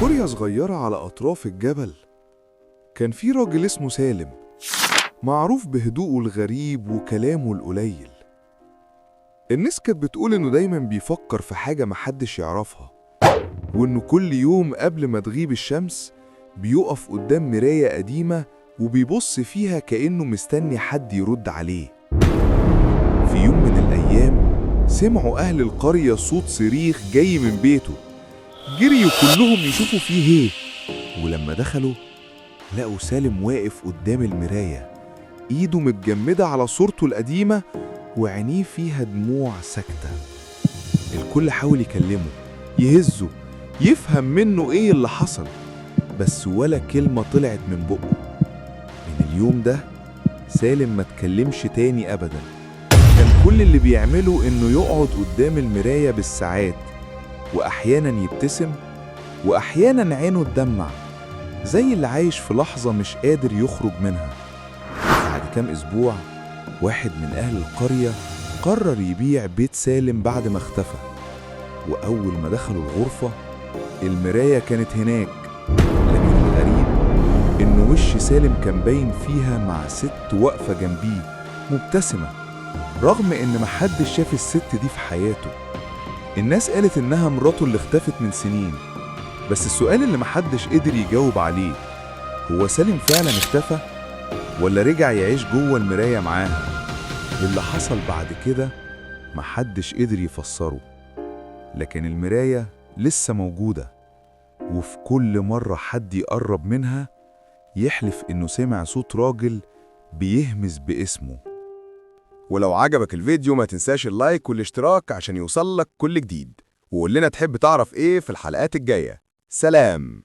قرية صغيرة على أطراف الجبل كان في راجل اسمه سالم، معروف بهدوءه الغريب وكلامه القليل. الناس كانت بتقول إنه دايما بيفكر في حاجة محدش يعرفها، وإنه كل يوم قبل ما تغيب الشمس بيقف قدام مراية قديمة وبيبص فيها كأنه مستني حد يرد عليه. في يوم من الأيام سمعوا أهل القرية صوت صريخ جاي من بيته، جريوا كلهم يشوفوا فيه ايه، ولما دخلوا لقوا سالم واقف قدام المراية، ايده متجمدة على صورته القديمة وعينيه فيها دموع ساكتة. الكل حاول يكلمه، يهزه، يفهم منه ايه اللي حصل، بس ولا كلمة طلعت من بقه. من اليوم ده سالم ما اتكلمش تاني أبدا. كان كل اللي بيعمله إنه يقعد قدام المراية بالساعات، وأحيانا يبتسم وأحيانا عينه تدمع، زي اللي عايش في لحظة مش قادر يخرج منها. بعد كام أسبوع واحد من أهل القرية قرر يبيع بيت سالم بعد ما اختفى، وأول ما دخلوا الغرفة المراية كانت هناك، لكن الغريب إن وش سالم كان باين فيها مع ست واقفة جنبيه مبتسمة، رغم إن محدش شاف الست دي في حياته. الناس قالت إنها مراته اللي اختفت من سنين، بس السؤال اللي محدش قدر يجاوب عليه هو سالم فعلا اختفى ولا رجع يعيش جوه المراية معاها؟ اللي حصل بعد كده محدش قدر يفسره، لكن المراية لسه موجودة، وفي كل مرة حد يقرب منها يحلف إنه سمع صوت راجل بيهمس باسمه. ولو عجبك الفيديو ما تنساش ال like والاشتراك عشان يوصلك كل جديد، وقول لنا تحب تعرف ايه في الحلقات الجاية. سلام.